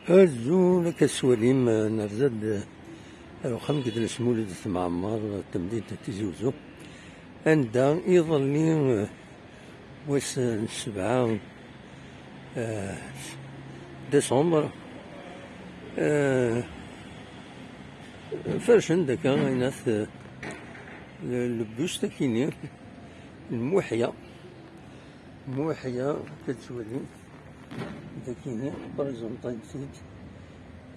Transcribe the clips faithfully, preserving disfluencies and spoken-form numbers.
Azul, akka tettwalim, nerza-d ar uxxam n Gdens Mulud At Mɛemmer, tamdint n Tizi Uzzu, anda iḍelli, wass n sebɛa, eh, décembre, eh, fercen-d akka, aynat, eh, le, le buste akini n Muḥya. Muḥya, akka tettwalim, dakini, représentants-nsen,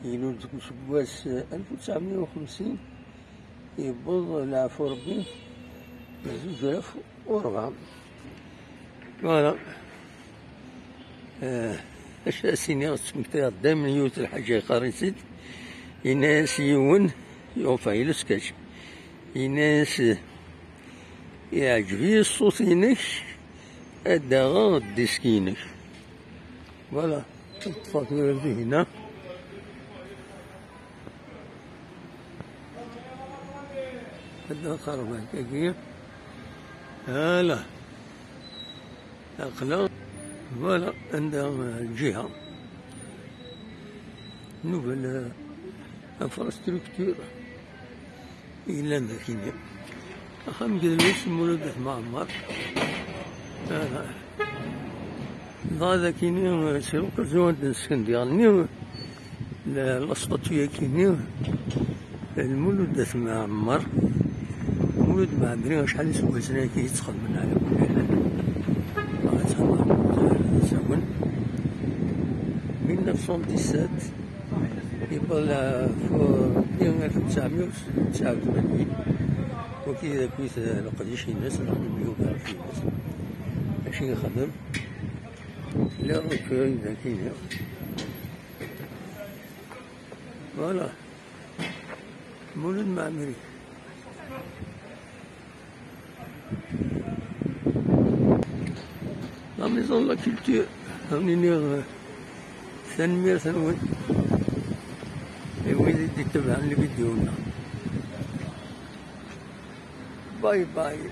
ilul deg useggas alef u tesɛemya u xemsin, yewweḍ, leɛfu Rebbi, zuǧ alaf u rebɛa. Voilà. Eh, acu ara s-iniɣ, ttmektayeɣ daymen yiwet n lḥaǧa, yeqqar-itt-id, yenna-yas yiwen, enfin, il est sketch, yenna-yas, "Iɛǧeb-iyi ṣṣut-inek, ad d-aɣeɣ ddisк-inek." Voilà, ṭṭfeɣ tura Lbihna. Ad nqerreb akkagi. Voilà. Aql-aɣ, voilà, anda, euh, lǧiha. Nouvelle, euh, infrastructure yellan dakini. Axxam n Gdens Mulud At Mɛemmer. Voilà. Dɣa dakini, euh, c'est l'occasion ad d-nesken diɣenni la, la statue-agi-nni n Lmulud At Mɛemmer. Lmulud Mɛemmri, acḥal iseggasen ayagi i yettxedmen ɛla kulli ḥal. Ad txedmeḍ, ad txedmeḍ. Mille neuf cent dix-sept, yewweḍ, euh, fu-, alef u tesɛemya u tesɛa u tmanyin. Wagi d akk-it, euh, leqdic-ines, neɣ bibliographie-ines. Acu i yexdem? Lliɣ akk dagi. Voilà. Mulud Mɛemmri. La Maison de la Culture. Ad wen-iniɣ, euh, tanemmirt-nwen i wid i d-itebɛen lvidyu-nneɣ. Bye bye.